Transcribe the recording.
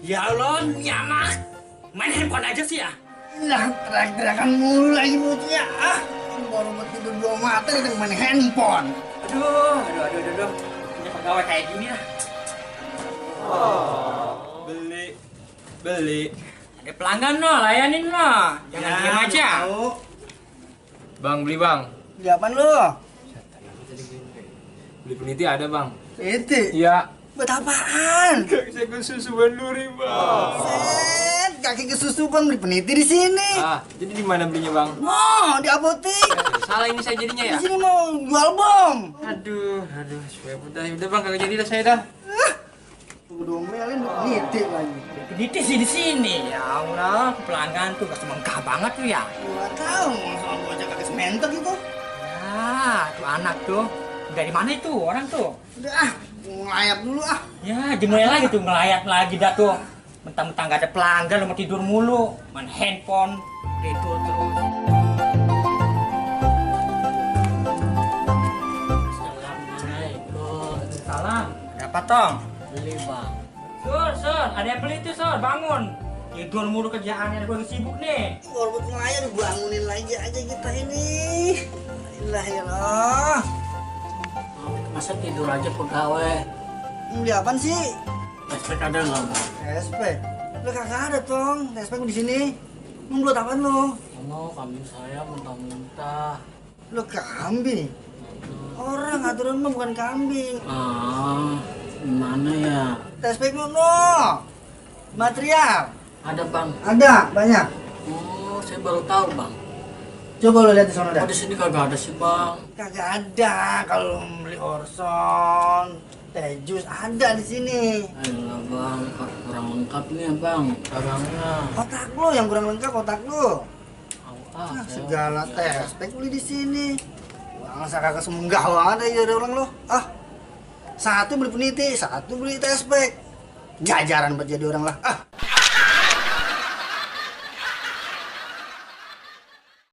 Ya Allah, punya anak. Main handphone aja sih ya. Lah, teriak-teriakan mulu lagi bocah. Baru mau tidur 2 mata udah main handphone. Aduh. Punya pegawai kayak gini lah. Beli. Ada pelanggan no, layanin no. Jangan diam aja. Tahu. Bang, beli bang. Di apaan lu? Beli peniti ada bang. Itu. Iya. Buat apaan? Kaki saya kesusuan duri bang. Set, kaki kesusupan beli peniti di sini. Jadi di mana belinya bang? Oh, di apotek. Salah ini saya jadinya ya. Di sini mau jual bom. Aduh, supaya udah bang kagak jadi dah saya dah. Udah omelin beli peniti lagi. Peniti sih di sini. Ya Allah, pelanggan tuh gak semengkah banget tuh ya. Gua tahu, soal bocah kaki sementek itu. Ya, tuh anak tuh. Dari mana itu orang tuh? Udah ngelayap dulu Ya, dimulai lagi tuh ngelayat lagi dah tuh. Mentang-mentang gak ada pelanggan, lu mau tidur mulu. Main handphone, tidur terus. Assalamualaikum. Salam. Ada apa, Tong? Beli bang. Sur, ada yang beli tuh, Sur. Bangun. Tidur mulu kerjaannya, gue lagi sibuk nih. Walaupun ngelayap dibangunin lagi aja kita ini. La ilaha illallah. Masa tidur aja pegawai? Beli apaan sih? Respect ada nggak bang? SP. Lu kagak ada, Tong. SP di sini. Mau buat apaan lu? Ono kambing saya muntah-muntah. Lu kambing. Orang aturan mah bukan kambing. Gimana ya? SP lu no. Material. Ada bang. Ada, banyak. Oh, saya baru tahu bang. Coba lu lihat di sana dah. Oh, di sini kagak ada sih bang. Kagak ada. Kalau beli Orson, teh jus ada di sini. Ayolah bang, kurang lengkap nih ya bang. Barangnya. Otak lu yang kurang lengkap, otak lu. Saya Segala teh spek beli di sini. Bangsa kagak semenggah banget aja ada orang lu. Satu beli peniti, satu beli teh spek. Jajaran buat jadi orang lah.